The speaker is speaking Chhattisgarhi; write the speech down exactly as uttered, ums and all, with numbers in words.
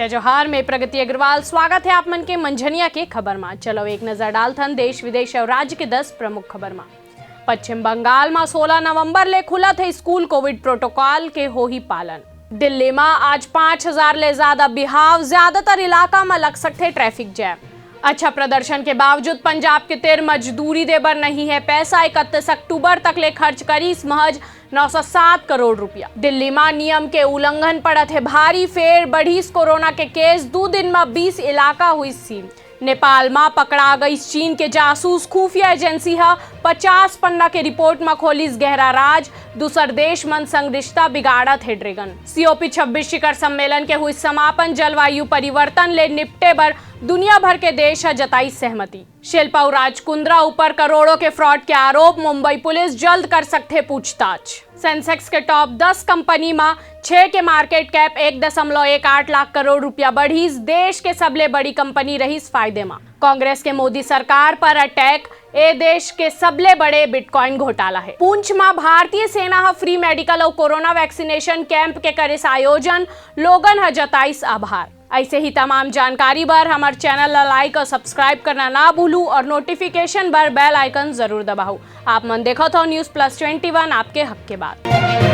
जोहार, मैं प्रगति अग्रवाल, स्वागत हे आप मन के मंझनिया के खबर मा। चलो एक नजर डालथन देश विदेश अउ राज्य के दस प्रमुख खबर मा। पश्चिम बंगाल मा सोलह नवंबर ले खुलत हे स्कूल, कोविड प्रोटोकॉल के होही पालन। दिल्ली मा आज पाँच हजार ले ज्यादा बिहाव, ज्यादातर इलाका मा लग सकथे ट्रैफिक जैम। अच्छा प्रदर्शन के बावजूद पंजाब के तीर मजदूरी दे बर नहीं हे पैसा, इकतीस अक्टूबर तक ले खर्च करिस महज नौ सौ सात करोड़ रुपया। दिल्ली मा नियम के उल्लंघन पड़त हे भारी, फेर बढ़िस कोरोना के केस, दू दिन मा बीस इलाका हुई सील। नेपाल मा पकड़ा गइस चीन के जासूस, खुफिया एजेंसी ह पचास पन्ना के रिपोर्ट मा खोलिस गहरा राज, दूसर देश मन संग रिश्ता बिगाड़त हे ड्रैगन। सीओपी छब्बीस शिखर सम्मेलन के हुई समापन, जलवायु परिवर्तन ले निपटे बर दुनिया भर के देश ह जताई सहमति। शिल्पा अउ राज कुंद्रा ऊपर करोड़ों के फ्रॉड के आरोप, मुंबई पुलिस जल्द कर सकथे पूछताछ। सेंसेक्स के टॉप दस कंपनी मा छह के मार्केट कैप एक दशमलव एक आठ लाख करोड़ रुपया बढ़िस, देश के सबले बड़ी कंपनी रहिस फायदे मा। कांग्रेस के मोदी सरकार पर अटैक, ए देश के सबले बड़े बिटकॉइन घोटाला हे। पुंछ मा भारतीय सेना ह फ्री मेडिकल अउ कोरोना वैक्सीनेशन कैंप के करिस आयोजन, लोगन ह जताइस आभार। ऐसे ही तमाम जानकारी बर हमर चैनल ला लाइक और सब्सक्राइब करना ना भूलू और नोटिफिकेशन बर बेल आइकन जरूर दबाहू। आप मन देखत हो न्यूज़ प्लस ट्वेंटी वन, आपके हक के बात।